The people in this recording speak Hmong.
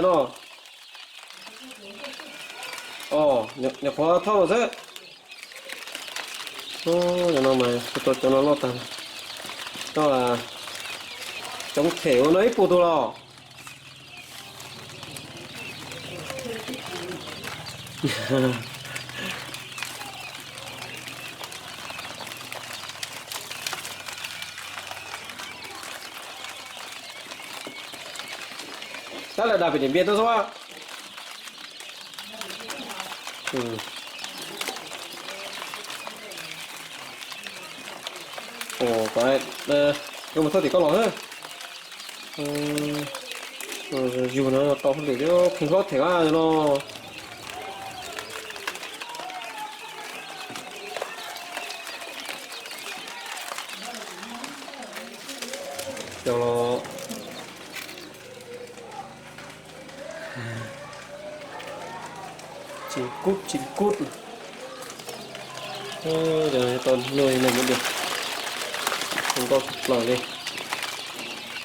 No. Os, nyuam qhuav thauj los xwb. Cov no mas cov no loj tag. Cov, cov them ua no ib puas tus los. Tab lawv dag pem Điện Biên tuaj xwb. Koj mus thauj tim koj los na. Yus no tau hauj lwm thiab kheev hlob them no. Cov los tsis kub tsis kub. Cov no tau nuj neeg muaj dias, nkauj plaws li.